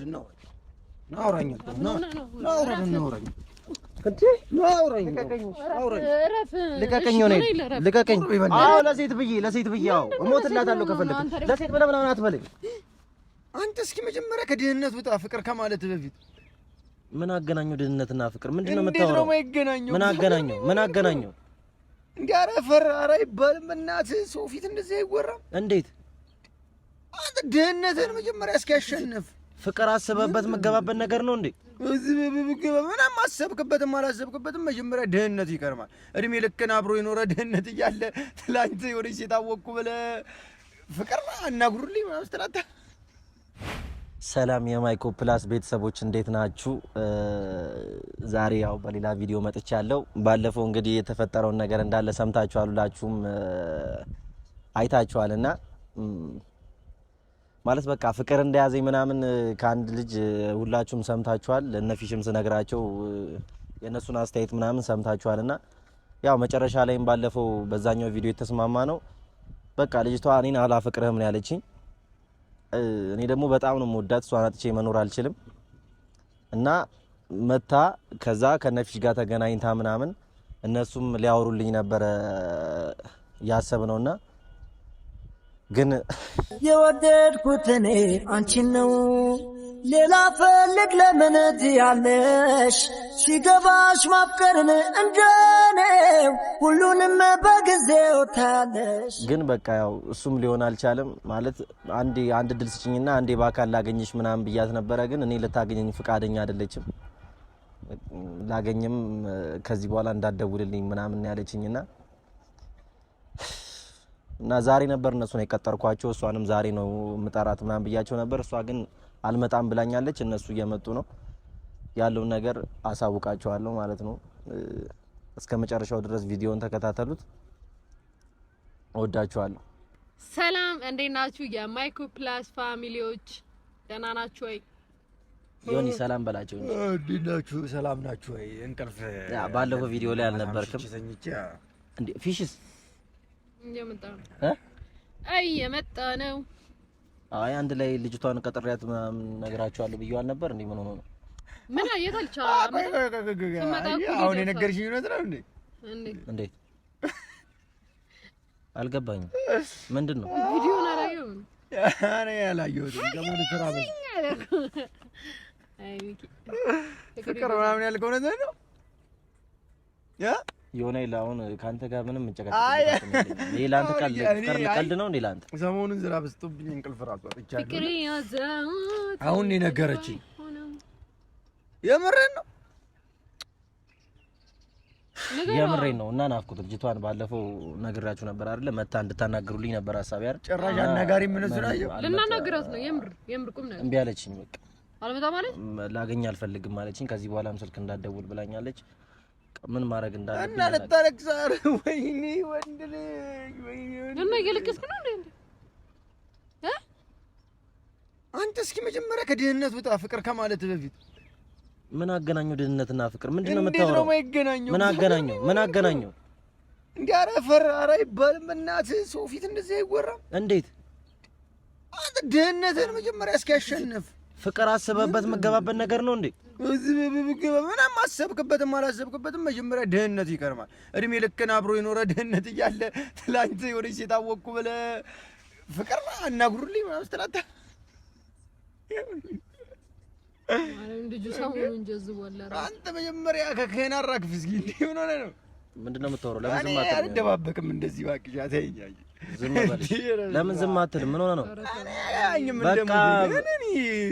ና አውራኝ፣ ልቀቀኝ፣ ልቀቀኝ። አዎ ለሴት ብዬ ለሴት ብዬ አዎ እሞትላታለሁ ከፈለክ ለሴት ብለህ ምናምን አትበለኝ። አንተ እስኪ መጀመሪያ ከድህነት ውጣ፣ ፍቅር ከማለት በፊት። ምን አገናኘው ድህነትና ፍቅር? ምንድን ነው የምታወራው? ምን አገናኘው? ምን አገናኘው? እንደ ኧረ ፈር ኧረ አይባልም። እናትህ ሰው ፊት እንደዚህ አይወራም። እንዴት? አንተ ድህነትህን መጀመሪያ እስኪያሸንፍ። ፍቅር አስበበት የምገባበት ነገር ነው እንዴ? ምናምን አሰብክበትም አላሰብክበትም መጀመሪያ ድህነት ይቀርማል። እድሜ ልክን አብሮ የኖረ ድህነት እያለ ትላንት የሆነች ሴት አወቅኩ ብለህ ፍቅር አናግሩልኝ ምናምን ስትላት። ሰላም የማይኮ ፕላስ ቤተሰቦች፣ እንዴት ናችሁ? ዛሬ ያው በሌላ ቪዲዮ መጥቻለሁ። ባለፈው እንግዲህ የተፈጠረውን ነገር እንዳለ ሰምታችኋል፣ ሁላችሁም አይታችኋል እና ማለት በቃ ፍቅር እንደያዘኝ ምናምን ከአንድ ልጅ ሁላችሁም ሰምታችኋል። እነፊሽም ስነግራቸው የእነሱን አስተያየት ምናምን ሰምታችኋል እና ያው መጨረሻ ላይም ባለፈው በዛኛው ቪዲዮ የተስማማ ነው። በቃ ልጅቷ እኔን አላፈቅርህም ነው ያለችኝ። እኔ ደግሞ በጣም ነው የምወዳት፣ እሷን አጥቼ መኖር አልችልም። እና መታ ከዛ ከነፊሽ ጋር ተገናኝታ ምናምን እነሱም ሊያወሩልኝ ነበረ ያሰብ ነውና ግን የወደድኩት እኔ አንቺን ነው፣ ሌላ ፈልግ ለምን ትያለሽ? ሲገባሽ ማፍቀርን እንደኔው ሁሉንም በጊዜው ታያለሽ። ግን በቃ ያው እሱም ሊሆን አልቻለም። ማለት አንዴ አንድ ድል ስጭኝና አንዴ በአካል ላገኝሽ ምናምን ብያት ነበረ። ግን እኔ ልታገኘኝ ፍቃደኛ አይደለችም። ላገኝም ከዚህ በኋላ እንዳትደውልልኝ ምናምን ያለችኝና እና ዛሬ ነበር እነሱን የቀጠርኳቸው። እሷንም ዛሬ ነው ምጠራት ምናምን ብያቸው ነበር። እሷ ግን አልመጣም ብላኛለች። እነሱ እየመጡ ነው። ያለውን ነገር አሳውቃቸዋለሁ ማለት ነው። እስከ መጨረሻው ድረስ ቪዲዮን ተከታተሉት። እወዳችኋለሁ። ሰላም፣ እንዴት ናችሁ? የማይኮ ፕላስ family ዎች ደህና ናችሁ ወይ? ዮኒ ሰላም በላቸው እንጂ። እንዴት ናችሁ? ሰላም ናችሁ ወይ? እንቅልፍ ባለፈው ቪዲዮ ላይ አልነበርክም እንዴ? ፊሽስ እየመጣ ነው። አይ እየመጣ ነው። አይ አንድ ላይ ልጅቷን ቀጥሬያት ምናምን ነግራቸዋለሁ ብዬዋል ነበር እንዴ? ምን ሆኖ ነው? ምን አየታልቻ አሁን የነገርሽኝ እውነት ነው እንዴ? እንዴት አልገባኝም። ምንድን ነው? ቪዲዮውን አላየሁም። እኔ አላየሁትም። ደግሞ ስራ ፍቅር ምናምን ያልከው እውነት ነው? ያ የሆነ አሁን ከአንተ ጋር ምንም እንጨቃጨቅ። ይሄ ለአንተ ቀልድ ነው እንዴ? ለአንተ ሰሞኑን ዝራ በዝቶብኝ እንቅልፍ እራሱ አጥቻለሁ። አሁን የነገረችኝ የምሬን ነው የምሬን ነው። እና ናፍኩት ልጅቷን ባለፈው ነግራችሁ ነበር አይደለ? መታ እንድታናግሩልኝ ነበር ሀሳብ ያር ጭራሽ አናጋሪ ምን ስላየው ልናናግራት ነው። የምር የምር ቁም ነገር እምቢ አለችኝ። በቃ አልመጣም ማለት ላገኝ አልፈልግም አለችኝ። ከዚህ በኋላም ስልክ እንዳትደውል ብላኛለች። ምን ማድረግ እንዳለብኝ እና ልታለቅስ። ወይኔ ወንድ ልጅ ወይኔ እና እየለቀስክ ነው እንዴ? እ አንተ እስኪ መጀመሪያ ከድህነት ውጣ፣ ፍቅር ከማለት በፊት። ምን አገናኘው ድህነትና ፍቅር? ምንድን ነው የምታወራው? ምን አገናኘው? ምን አገናኘው? እንደ ኧረ ፈር ኧረ አይባልም። እናትህ ሰው ፊት እንደዚህ አይወራም። እንዴት? አንተ ድህነትህን መጀመሪያ እስኪያሸንፍ። ፍቅር አስበበት የምገባበት ነገር ነው እንዴ? ምናምን አሰብክበትም አላሰብክበትም መጀመሪያ ድህነት ይቀርማል። እድሜ ልክን አብሮ የኖረ ድህነት እያለ ትላንት የሆነች ሴት አወቅኩ ብለህ ፍቅር አናግሩልኝ ምናምን ስትላት። አንተ መጀመሪያ ከክህን አራግፍ እስኪ። እንዲህ ምን ሆነህ ነው? ምንድን ነው የምታወራው? ለምን ዝም አትልም? አልደባበቅም እንደዚህ እባክሽ ተይኝ። ዝም በል። ለምን ዝም አትልም? ምን ሆነህ ነው? በቃ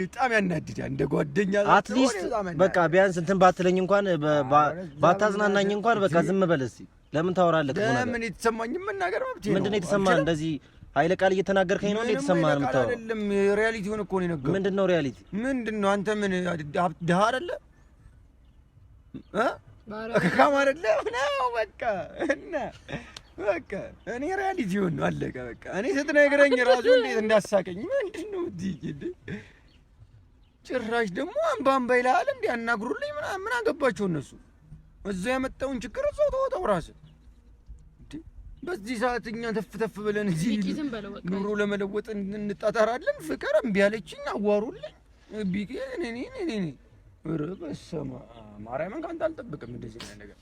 በጣም ያናድዳል። እንደ ጓደኛ at least በቃ ቢያንስ እንትን ባትለኝ እንኳን ባታዝናናኝ እንኳን በቃ ዝም በል እስኪ። ለምን ታወራለህ? ለምን የተሰማኝም መናገር መብቴ ነው። ምንድን ነው የተሰማህ? እንደዚህ ኃይለ ቃል እየተናገርከኝ ነው እንዴ? የተሰማህ ነው የምታወራው? አይደለም፣ reality ውን እኮ ነው የነገርኩህ። ምንድን ነው reality? ምንድን ነው? አንተ ምን ድሀ አይደለ እ ካም አይደለ ነው በቃ እና በቃ እኔ reality ውን ነው አለቀ። በቃ እኔ ስትነግረኝ ራሱ እንዴት እንዳሳቀኝ። ምንድን ነው እንዴ? ጭራሽ ደግሞ አምባ አምባ ይልሃል እንዴ? አናግሩልኝ ምን አገባቸው እነሱ። እዛ ያመጣውን ችግር እዛው ተወጣው ራስህ። በዚህ ሰዓት እኛ ተፍ ተፍ ብለን እዚህ ኑሮ ለመለወጥ እንጣጣራለን። ፍቅር እምቢ አለችኝ፣ አዋሩልኝ። ቢቄ እኔ እኔ እኔ ኧረ በስመ አብ ማርያምን ከአንተ አልጠብቅም እንደዚህ አይነት ነገር።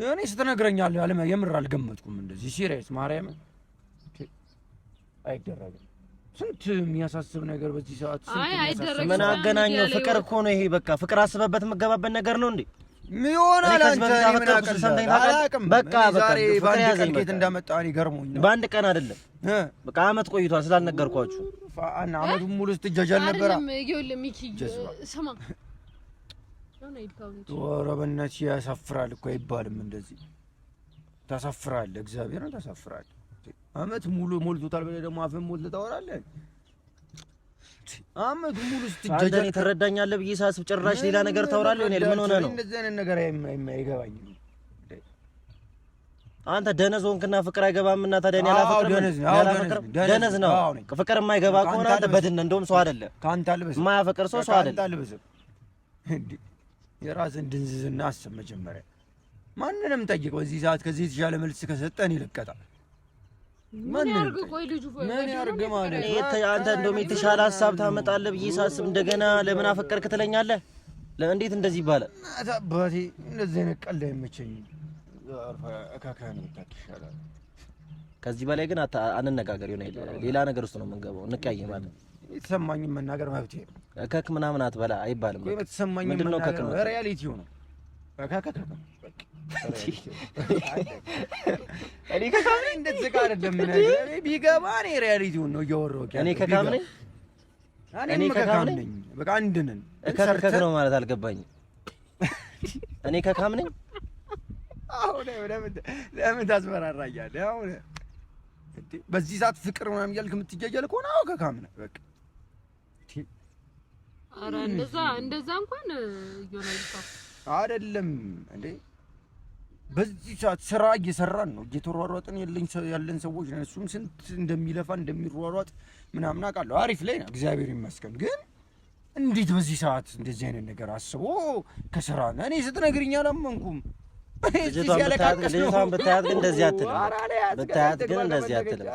እኔ ስትነግረኛለህ የምር አልገመትኩም። እንደዚህ serious ማርያምን አይደረግም። ስንት የሚያሳስብ ነገር በዚህ ሰዓት ስንት። ምን አገናኘው? ፍቅር እኮ ነው ይሄ። በቃ ፍቅር አስበበት የምገባበት ነገር ነው እንዴ? ይሆናል። አንተ በቃ በቃ ፍቅር ያዘኝ። ከየት እንዳመጣ እኔ ገርሞኝ ነው። በአንድ ቀን አይደለም በቃ አመት ቆይቷል ስላልነገርኳችሁ። አመቱን ሙሉ ስትጃጃል ነበር። ይኸውልህ ሚኪ ስማ፣ ኧረ በእናትህ ያሳፍራል እኮ አይባልም እንደዚህ። ታሳፍራለህ፣ እግዚአብሔርን ታሳፍራለህ። አመት ሙሉ ሞልቶታል ብለህ ደግሞ አፍህን ሞልተህ ታወራለህ። አመት ሙሉ ስትጃጃል አንተ ትረዳኛለህ ብዬ ሳስብ ጭራሽ ሌላ ነገር ታወራለህ። እኔ ምን ሆነህ ነው? እንደዚህ አይነት ነገር አይገባኝም። አንተ ደነዝ ሆንክና ፍቅር አይገባምና ታዲያ እኔ አላፈቅርም። ደነዝ ነው ፍቅር የማይገባ ከሆነ አንተ በድን እንደውም ሰው አይደለም። የማያፈቅር ሰው ሰው አይደለም። የራስን ድንዝዝና አስብ መጀመሪያ። ማንንም ጠይቅ። በዚህ ሰዓት ከዚህ የተሻለ መልስ ከሰጠን ይለቀጣል። ምን ያርግ? ቆይ ልጁ ምን ያርግ ማለት አንተ እንደውም የተሻለ ሀሳብ ታመጣለህ ብዬ ሳስብ እንደገና ለምን አፈቀርክ ትለኛለህ። እንዴት እንደዚህ ይባላል? አባቴ እንደዚህ አይነት ቀልድ አይመቸኝም። ይሻላል። ከዚህ በላይ ግን አንነጋገር። ይሆናል ሌላ ነገር ውስጥ ነው የምንገባው። እንቀያየማለን። የተሰማኝን መናገር መብቴ ነው። እከክ ምናምን አትበላ አይባልም። የተሰማኝን መናገር reality ው ነው። እከክ እኔ ከካም ነኝ። እንደዚህ አይደለም ቢገባ እኔ reality ውን ነው እያወራሁ። እኔ ከካም ነኝ። እኔ ከካም ነኝ። በቃ አንድ ነን። እከክ ነው ማለት አልገባኝም። እኔ ከካም ነኝ። አሁን ለምን ታስፈራራኛለህ? አሁን በዚህ ሰዓት ፍቅር ምናምን እያልክ የምትጃጃል ከሆነ አዎ ከካም ነህ። በቃ ኧረ እንደዛ እንደዛ እንኳን አይደለም እንዴ በዚህ ሰዓት ስራ እየሰራን ነው፣ እየተሯሯጥን ያለን ሰዎች ነን። እሱም ስንት እንደሚለፋ እንደሚሯሯጥ ምናምን አውቃለሁ። አሪፍ ላይ ነው እግዚአብሔር ይመስገን። ግን እንዴት በዚህ ሰዓት እንደዚህ አይነት ነገር አስቦ ከስራ እኔ ስትነግሪኝ አላመንኩም። ልጅቷን ብታያት ግን እንደዚህ አትልም። ብታያት ግን እንደዚህ አትልም።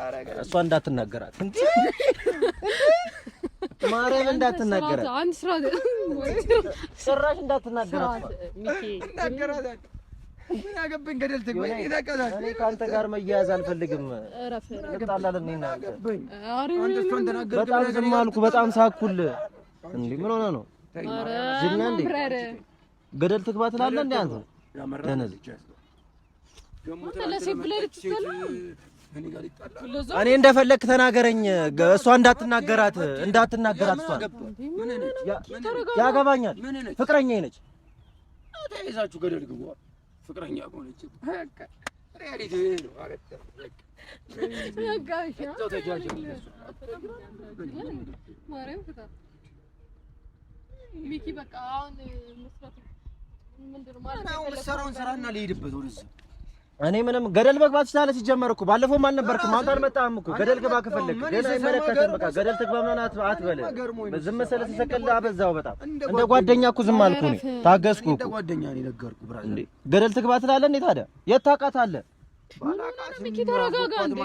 እሷ እንዳትናገራት ማርያም እንዳትናገራት፣ ጭራሽ እንዳትናገራት። ምን አገባኝ? ገደል ትግባ። እኔ ከአንተ ጋር መያያዝ አልፈልግም። እንጣላለን። እኔና አንተ በጣም ዝም አልኩ። በጣም ሳኩልህ። እንዴ ምን ሆነህ ነው? ዝም ነህ እንዴ? ገደል ትግባ ትላለህ እንዴ አንተ? ደነዝ። እኔ እንደፈለክ ተናገረኝ። እሷ እንዳትናገራት እንዳትናገራት። እሷ ያገባኛል። ፍቅረኛዬ ነች። ተያይዛችሁ ገደል ግቡ። ፍቅረኛ ከሆነች reality ነው። ሚኪ በቃ አሁን መስራት ምንድን ነው ስራና ልሄድበት ወደዛ። እኔ ምንም ገደል መግባት ትችላለህ። ሲጀመር እኮ ባለፈውም አልነበርክም፣ አንተ አልመጣህም እኮ። ገደል ግባ ከፈለክ ገና አይመለከትም። በቃ ገደል ትግባ ምናምን አትበል። ዝም መሰለህ ስሰቅልህ አበዛው በጣም። እንደ ጓደኛ እኮ ዝም አልኩህ እኔ ታገስኩህ እኮ። ገደል ትግባ ትላለህ እንዴ ታዲያ? የት ታውቃታለህ? ሚኪ ተረጋጋ እንዴ።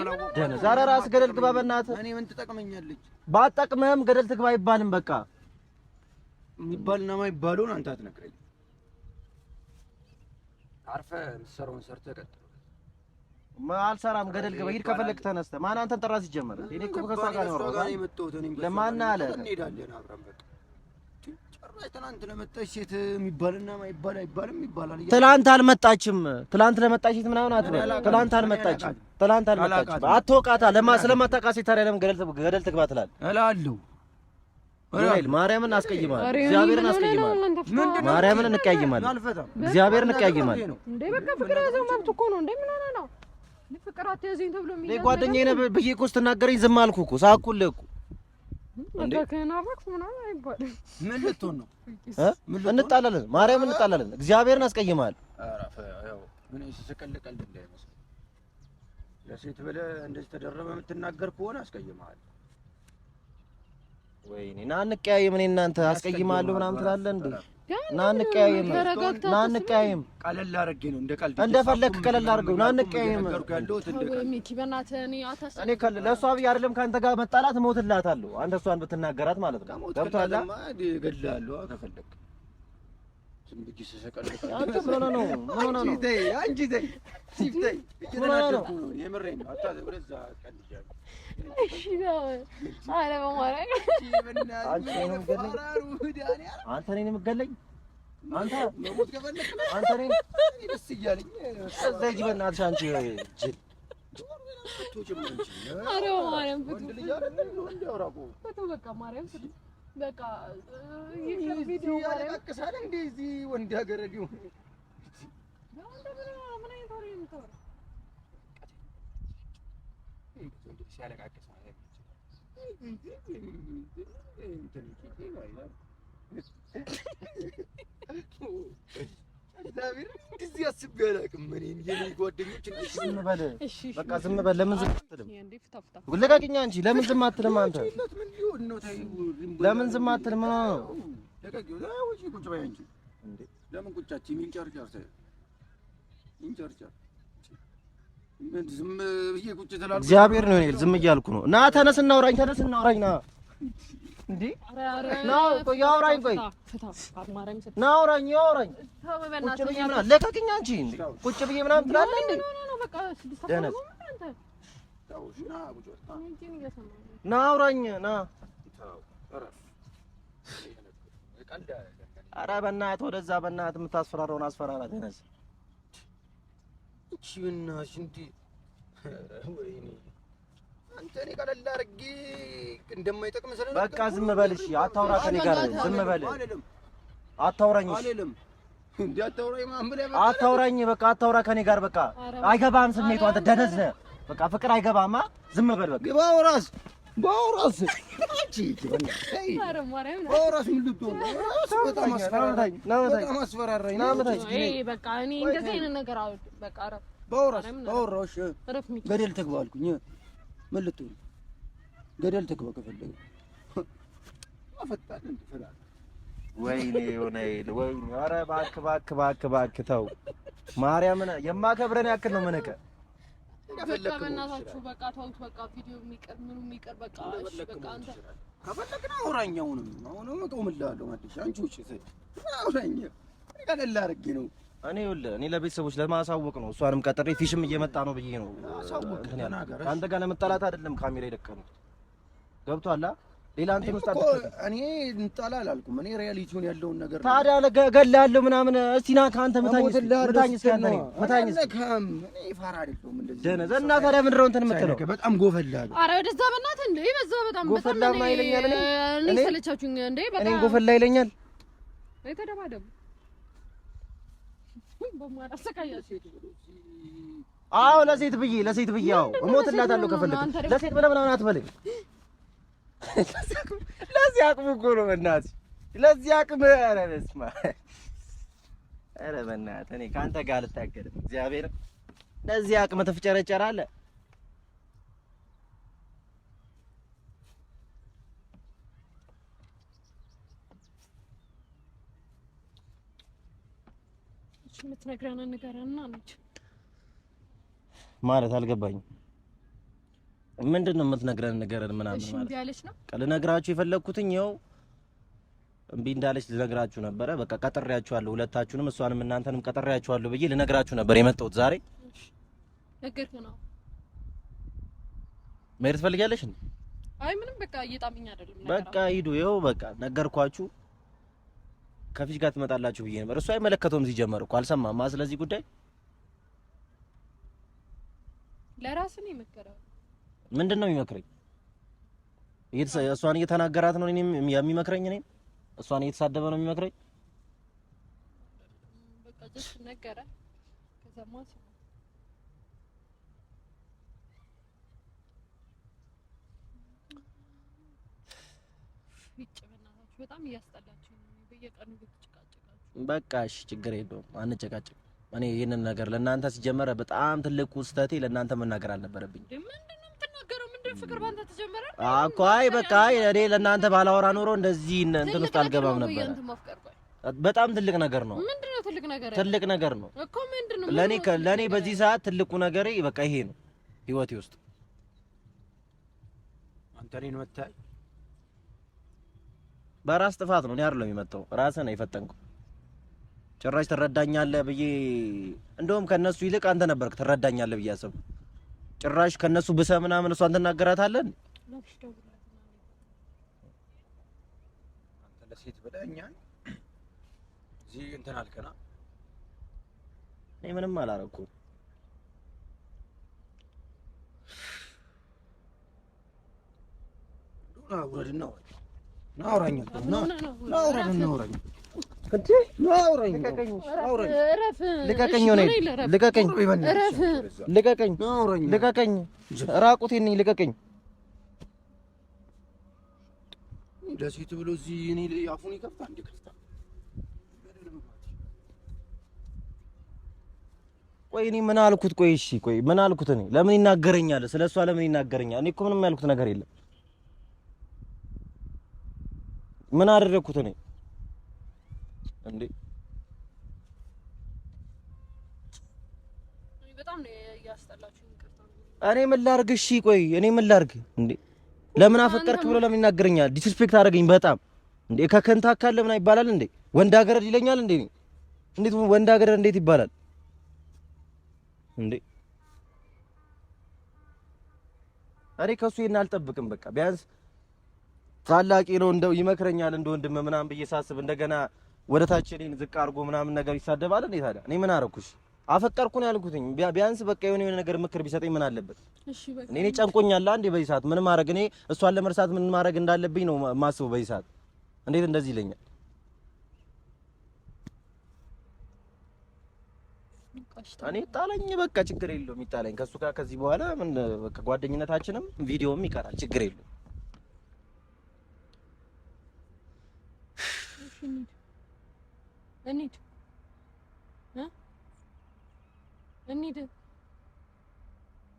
ዛሬ ራስህ ገደል ግባ በእናትህ። እኔ ምን ትጠቅመኛለች? ባጠቅምህም ገደል ትግባ አይባልም። በቃ የሚባልና የማይባለውን አንተ አትነግረኝም። አርፈህ የምትሰራውን ሰርተህ ቀጥል። አልሰራም። ገደል ግባ ሂድ ከፈለክ ተነስተህ። ማን አንተን ጠራ ሲጀመር? እኔ እኮ ከእሷ ጋር ነው የመጣሁት። ለማን አለ እንሄዳለን አብረን በቃ። ጭራሽ ትናንት ለመጣች ሴት የሚባልና የማይባል አይባልም ይባላል። ትናንት አልመጣችም። ትናንት ለመጣች ሴት ምናምን አትበል። ትናንት አልመጣችም። ትናንት አልመጣችም። አትወቃታ። ስለማታውቃት ሴት ታዲያ ለምን ገደል ትግባ ትላለህ? እላለሁ። ማርያምን አስቀይማለሁ። እግዚአብሔርን አስቀይማለሁ። ማርያምን እንቀያይማለን። እግዚአብሔርን እንቀያይማለን። እንዴ በቃ ፍቅር ያዘው መብት እኮ ነው። እንዴ ምን ሆነህ ነው? ፍቅር አትያዘኝ ተብሎ እኔ ጓደኛዬ ነህ ብዬ እኮ ስትናገረኝ ዝም አልኩህ እኮ ሳኩልህ እኮ። ምን ልትሆን ነው? እንጣላለን። ማርያምን እንጣላለን። እግዚአብሔርን አስቀይማለሁ። ለሴት ብለህ እንደዚህ ተደረበ የምትናገር ከሆነ አስቀይምሃለሁ። ወይኔ ና እንቀያየም። እኔ እናንተ አስቀይማለሁ ምናምን ትላለህ እንዴ? ና እንቀያየም፣ ና እንቀያየም። ቀለል አድርጌ ነው እንደ ቀልድ እንደፈለክ ቀለል አድርገው። ና እንቀያየም። እኔ ለእሷ ብዬ አይደለም ከአንተ ጋር መጣላት፣ እሞትላታለሁ። አንተ እሷን ብትናገራት ማለት ነው። ገብቶሃል? እገልሃለሁ ከፈለክ። አንተ ምን ሆነህ ነው? ምን ሆነህ ነው? አንቺ ተይ፣ ተይ፣ እየተናደድኩ ነው። የምሬን ነው። አንተ እኔን የምትገለኝ አንተ አንተ እኔን ደስ እያለኝ እዛ ሂጂ በእናትሽ አንቺ ጅል። ኧረ በማርያም ፍቱ፣ በቃ ማርያም ፍቱ። በቃ ያለቃቅሳል እንደ እዚህ ወንድ ሀገር ሲያለቃቅስ እግዚአብሔር እንደዚህ አስቤ አላውቅም። እኔን የኔ ጓደኞች ዝም በል በቃ ዝም በል። ለምን ዝም አትልም? ልቀቂኝ አንቺ። ለምን ዝም አትልም አንተ? ለምን ዝም አትልም? ቁጭ በይ አንቺ። ለምን ቁጭ አትይም? ይንጨርጨር ይንጨርጨር። ዝም ብዬ ቁጭ ትላለህ? እግዚአብሔር ነው እኔ ዝም እያልኩ ነው። ና ተነስ እናውራኝ፣ ተነስ እናውራኝ። ና እንዴ ና ቆይ አውራኝ፣ ቆይ ና አውራኝ፣ አውራኝ። ቁጭ ብዬ ምናምን ለቀቅኝ አንቺ። እንዴ ቁጭ ብዬ ምናምን ትላለህ እንዴ? ደነዝ ና አውራኝ፣ ና። ኧረ በእናትህ ወደዛ፣ በእናትህ የምታስፈራራውን አስፈራራ። ደነዝ እቺ በእናትሽ እንዴ! ወይኔ አንተ እኔ ቀለል አድርጌ እንደማይጠቅም ስለነገርኩህ በቃ ዝም በል እሺ። አታውራ ከእኔ ጋር ዝም በል። አታውራኝ እንዴ አታውራኝ አታውራኝ በቃ አታውራ ከእኔ ጋር በቃ። አይገባህም ስሜቱ። አንተ ደነዝ ነህ። በቃ ፍቅር አይገባህማ። ዝም በል በቃ። ባውራስ ባውራስ አንቺ ባውራስ ምን ልትሆን በጣም አስፈራራኝ፣ በጣም አስፈራራኝ። በቃ እኔ እንደዚህ አይነት ነገር አልወድም። በቃ እረፍ። ባውራስ ባውራሽ ገደል ትግባ አልኩኝ። ምን ልትሆን ገደል ትግባ ከፈለገ አፈጣን እንድፈላ። ወይኔ ዮናኤል ወይኔ! ኧረ እባክህ እባክህ እባክህ እባክህ ተው። ማርያምን የማከብረን ያክል ነው መነቀ በቃ በእናታችሁ በቃ ተውት። በቃ ቪዲዮ የሚቀር ምኑ የሚቀር በቃ እሺ፣ በቃ አንተ ከፈለግን አውራኝ። አሁንም አሁንም እቆምልሃለሁ። መልሼ አንቺ ውጪ አውራኝ። ቀለል አድርጌ ነው እኔ ይኸውልህ፣ እኔ ለቤተሰቦች ለማሳወቅ ነው። እሷንም ቀጥሬ ፊሽም እየመጣ ነው ብዬ ነው። ከአንተ ጋር ለመጣላት አይደለም ካሜራ የደቀኑት። ገብቶሃል? ሌላ እንትን ውስጥ አትከተል። እኔ እንጣላ አላልኩም። እኔ reality ውን ያለውን ነገር ታዲያ እገልሃለሁ ምናምን። እስቲ ና ከአንተ ምታኝ እስኪ፣ ምታኝ እስኪ፣ አንተ እኔን ምታኝ እስኪ። እኔ ፋራ አይደለሁም እንደዚህ። ደነዝ እና ታዲያ ምንድን ነው እንትን የምትለው? በጣም ጎፈላ። ኧረ ወደዛ በእናትህ እንደ በዛ በጣም ጎፈላ ምናምን ይለኛል። እኔ ሰለቻችሁኝ እንዴ። በጣም እኔን ጎፈላ ይለኛል። ተደባደቡ። አዎ ለሴት ብዬ ለሴት ብዬ አዎ እሞትላታለሁ ከፈለክ። ለሴት ብለህ ምናምን አትበለኝ። ለዚህ አቅሙ እኮ ነው በእናትህ ለዚህ አቅም። ኧረ በስመ አብ! ኧረ በእናትህ እኔ ከአንተ ጋር አልታገልም። እግዚአብሔር ለዚህ አቅም ትፍጨረጨራለህ። የምትነግረንን ንገረንና ነች ማለት አልገባኝም። ምንድን ነው የምትነግረን ንገረን ምናምን እሺ ማለት? እምቢ አለች ነው ልነግራችሁ የፈለግኩትኝ ይኸው እምቢ እንዳለች ልነግራችሁ ነበረ። በቃ ቀጥሬያችኋለሁ፣ ሁለታችሁንም እሷንም እናንተንም ቀጥሬያችኋለሁ ብዬ ልነግራችሁ ነበር የመጣሁት ዛሬ። ነገርክ ነው። መሄድ ትፈልጊያለሽ እንዴ? አይ ምንም በቃ እየጣመኝ አይደለም። በቃ ሂዱ። ይኸው በቃ ነገርኳችሁ። ከፊሽ ጋር ትመጣላችሁ ብዬ ነበር። እሱ አይመለከተውም ሲጀመር እኮ አልሰማማ ስለዚህ ጉዳይ። ለራስህ ነው የመከረው። ምንድን ነው የሚመክረኝ? እሷን እየተናገራት ነው እኔም የሚመክረኝ። እኔም እሷን እየተሳደበ ነው የሚመክረኝ። በቃ just ነገረ። ከዛማ ይጭ በእናታችሁ በጣም እያስጠላችሁ ነው። በየቀኑ እየተጨቃጨቃችሁ። በቃ እሺ፣ ችግር የለውም አንጨቃጨቅ። እኔ ይህንን ነገር ለእናንተ ሲጀመረ በጣም ትልቁ ስህተቴ ለእናንተ መናገር አልነበረብኝ። ምንድን ነው የምትናገረው? ምንድን ፍቅር ባንተ ተጀመረ እኮ። አይ በቃ አይ እኔ ለእናንተ ባላወራ ኖሮ እንደዚህ እንትን ውስጥ አልገባም ነበረ። በጣም ትልቅ ነገር ነው። ምንድነው ትልቅ ነገር? ትልቅ ነገር ነው እኮ ምንድነው? ለኔ በዚህ ሰዓት ትልቁ ነገሬ በቃ ይሄ ነው ህይወቴ ውስጥ። አንተ እኔን መታኝ በራስ ጥፋት ነው። እኔ አይደለም የመጣው፣ ራስህ ነው የፈጠንከው። ጭራሽ ትረዳኛለህ ብዬ እንደውም ከነሱ ይልቅ አንተ ነበርክ ትረዳኛለህ ብዬ አሰብኩ። ጭራሽ ከነሱ ብሰህ ምናምን እሷን ትናገራታለህ። አንተ ለሴት ብለህ እኛን እዚህ እንትን አልከና። እኔ ምንም አላደረኩም። ና ውረድና አውራኝ፣ ና አውራኝ፣ ና አውራኝ፣ ልቀቀኝ፣ ልቀቀኝ፣ ልቀቀኝ፣ ልቀቀኝ፣ ራቁቴን ነኝ፣ ልቀቀኝ። ለሴት ብሎ እዚህ እኔ አፉን ይከፍታል እንዴ? ከፍታል። ቆይ እኔ ምን አልኩት? ቆይ እሺ፣ ቆይ ምን አልኩት? እኔ ለምን ይናገረኛል? ስለ እሷ ለምን ይናገረኛል? እኔ እኮ ምንም ያልኩት ነገር የለም። ምን አደረግኩት እኔ እንዴ? በጣም ነው ያስጠላችሁ። እኔ ምን ላድርግ? እሺ ቆይ እኔ ምን ላድርግ እንዴ? ለምን አፈቀርክ ብሎ ለምን ይናገረኛል? Disrespect አደረገኝ በጣም እንዴ። ከከንታ ካለ ምን ይባላል እንዴ? ወንድ አገረድ ይለኛል እንዴ? እንዴት ወንድ አገረድ እንዴት ይባላል እንዴ? እኔ ከሱ ይሄን አልጠብቅም። በቃ ቢያንስ ታላቂ ነው እንደው ይመክረኛል እንደ ወንድም ምናምን ብዬ ሳስብ እንደገና ወደ ታች እኔን ዝቅ አድርጎ ምናምን ነገር ይሳደባል እንዴ? ታዲያ እኔ ምን አደረኩሽ? አፈቀርኩ ነው ያልኩትኝ። ቢያንስ በቃ የሆነ የሆነ ነገር ምክር ቢሰጠኝ ምን አለበት? እሺ በቃ እኔ ጨንቆኛል። አንዴ በዚህ ሰዓት ምን ማድረግ እኔ እሷን ለመርሳት ምን ማድረግ እንዳለብኝ ነው የማስበው በዚህ ሰዓት። እንዴት እንደዚህ ይለኛል? እኔ ጣለኝ፣ በቃ ችግር የለውም ይጣለኝ። ከእሱ ጋር ከዚህ በኋላ ምን በቃ ጓደኝነታችንም ቪዲዮም ይቀራል፣ ችግር የለውም። እንሂድ እንሂድ።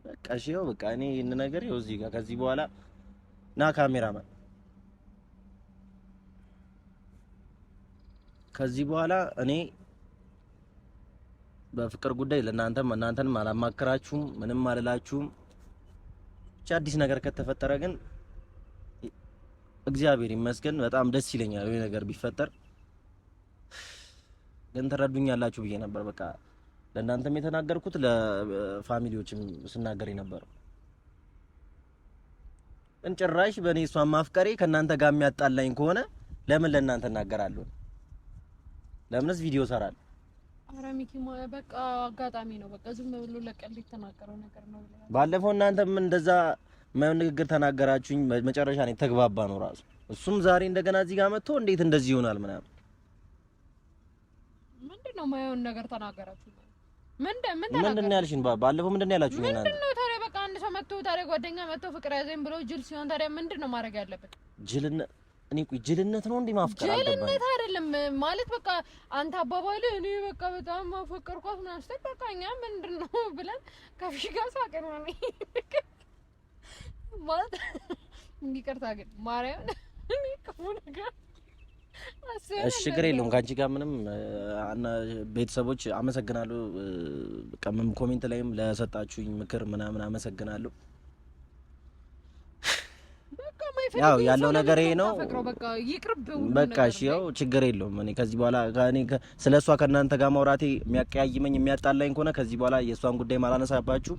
በቃ እሺ፣ ይኸው በቃ እኔ ይሄን ነገር ይኸው እዚህ ጋር ከዚህ በኋላ ና ካሜራማን፣ ከዚህ በኋላ እኔ በፍቅር ጉዳይ ለእናንተም እናንተንም አላማክራችሁም፣ ምንም አልላችሁም። ብቻ አዲስ ነገር ከተፈጠረ ግን እግዚአብሔር ይመስገን በጣም ደስ ይለኛል። ይሄ ነገር ቢፈጠር ግን ትረዱኛላችሁ ብዬ ነበር። በቃ ለእናንተም የተናገርኩት ለፋሚሊዎችም ስናገር የነበረው ግን ጭራሽ በእኔ እሷን ማፍቀሬ ከእናንተ ጋር የሚያጣላኝ ከሆነ ለምን ለእናንተ እናገራለሁ? ለምንስ ቪዲዮ እሰራለሁ? ኧረ ሚኪ በቃ አጋጣሚ ነው። በቃ ዝም ብሎ ለቀልድ የተናገረው ነገር ነው። ባለፈው እናንተም እንደዛ የማይሆን ንግግር ተናገራችሁኝ። መጨረሻ ነው የተግባባ ነው ራሱ። እሱም ዛሬ እንደገና እዚህ ጋር መጥቶ እንዴት እንደዚህ ይሆናል ምናምን ምንድን ነው የማይሆን ነገር ተናገራችሁ? ምንድን ነው ያልሽኝ? ባለፈው ምንድን ነው ያላችሁኝ? ምንድን ነው ታዲያ? በቃ አንድ ሰው መጥቶ ታዲያ ጓደኛ መጥቶ ፍቅር ያዘኝ ብሎ ጅል ሲሆን ታዲያ ምንድን ነው ማድረግ ያለበት? ጅልነት እኔ ቆይ ጅልነት ነው እንዴ ማፍቀር? ጅልነት አይደለም ማለት በቃ አንተ አባባልህ እኔ በቃ በጣም አፈቀርኳት ምናምን ስትል በቃ እኛ ምንድን ነው ብለን ከፊሽ ጋር ሳቅን ነው ማለት። ይቅርታ ግን ማርያምን እኔ ክፉ ነገር እሺ ችግር የለውም። ከአንቺ ጋር ምንም ቤተሰቦች አመሰግናለሁ። በቃ comment ላይም ለሰጣችሁኝ ምክር ምናምን አመሰግናለሁ። ያው ያለው ነገር ይሄ ነው። በቃ እሺ፣ ያው ችግር የለውም። እኔ ከዚህ በኋላ እኔ ስለ እሷ ከእናንተ ጋር ማውራቴ የሚያቀያይመኝ የሚያጣላኝ ከሆነ ከዚህ በኋላ የእሷን ጉዳይ ማላነሳባችሁ።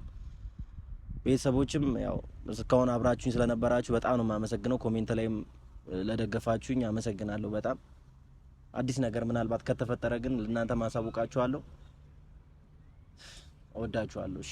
ቤተሰቦችም ያው እስካሁን አብራችሁኝ ስለነበራችሁ በጣም ነው የማመሰግነው። Comment ላይም ለደገፋችሁኝ አመሰግናለሁ በጣም። አዲስ ነገር ምናልባት ከተፈጠረ ግን ለእናንተ ማሳውቃችኋለሁ። እወዳችኋለሁ። እሺ።